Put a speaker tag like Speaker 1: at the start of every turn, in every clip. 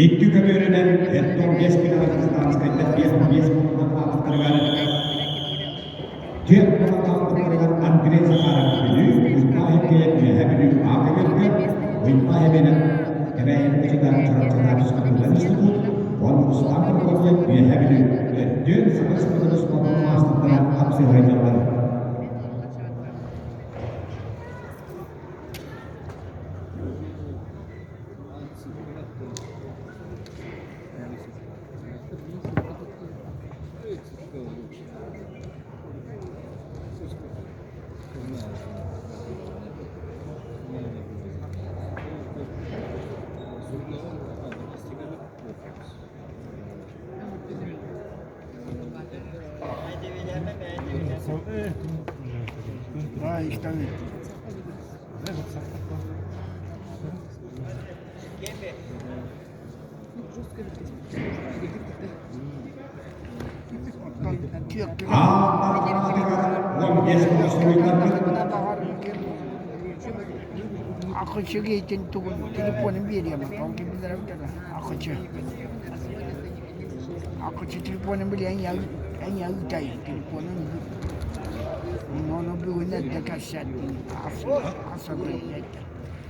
Speaker 1: Икки көбүөрүнэн 45 километр Станскайтан 55 муҥунан хаалбыттарыгар түөрт муҥунан хаалбыттарыгар Андрей Захаров Бүлүү, Уйбаа Хеккейев Үөһээ Бүлүү А көбүөргэ, Уйбаа Хебенов Кэбээйи Мукучутаан Чурапчытаан физкультурнай институт, уонна Руслан Прокопьев Үөһээ Бүлүү төрдүөн Саха Республикатын спордун маастардара хапсыһайдаллар. Аан 15
Speaker 2: Акычы гейтин тугун телефонун биэриэм, ол билэр акычы. Акычы телефонун билэн эн ыытайын телефонун ону бүгүн эрдэ кэпсэттим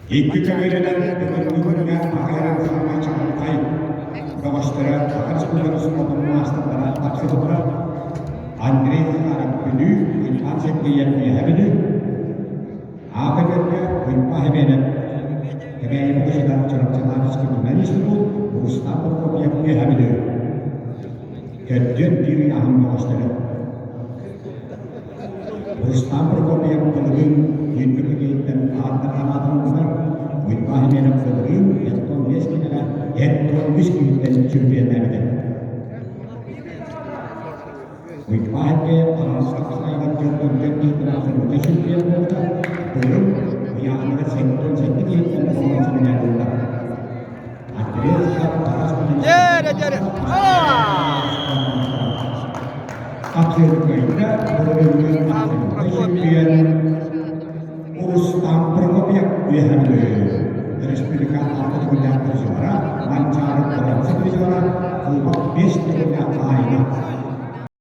Speaker 1: Икки көбүөрүнэн бүгүҥҥү күҥҥэ Аҕыйах саамай чаҕылхай бөҕөстөрө Саха Республикатын спордун маастардара тахсыбыттар. Андрей Захаров Бүлүү, Иван Сергеев Үөһээ Бүлүү, Аата Көргө, Уйбаа Хэмиэнэп, Кэбээйи Мукучутан Чурапчылаах физкультурнай институт, Рустам Прокопьев Үөһээ Бүлүү. Төрдүөн биир ыйааһын бөҕөстөрө. Рустам Прокопьев былырыын Үөдүгэй Кэкэйиттэн ааттар анаатыллыбыта. Уйбаан Хименов былырыын 75 киилэҕэ 73 киһиттэн чемпионнаабыта. Уйбаан Хименов Хаҥалас Хапсаҕайыгар 44 киһиттэн абсолютнай чемпион буолбута. Быйыл ыйааһыныгар 77 киһиттэн боруонса медаль ылла. Андрей Захаров
Speaker 3: Дьэрэ, дьэрэ!
Speaker 1: Хапсыыркайга
Speaker 3: Прокопьев.
Speaker 1: Рустам Прокопьев үөһэ Республика алта төгүллээх призера, Манчаары боруонса призера, Кубок бес төгүллээх хаһаайына.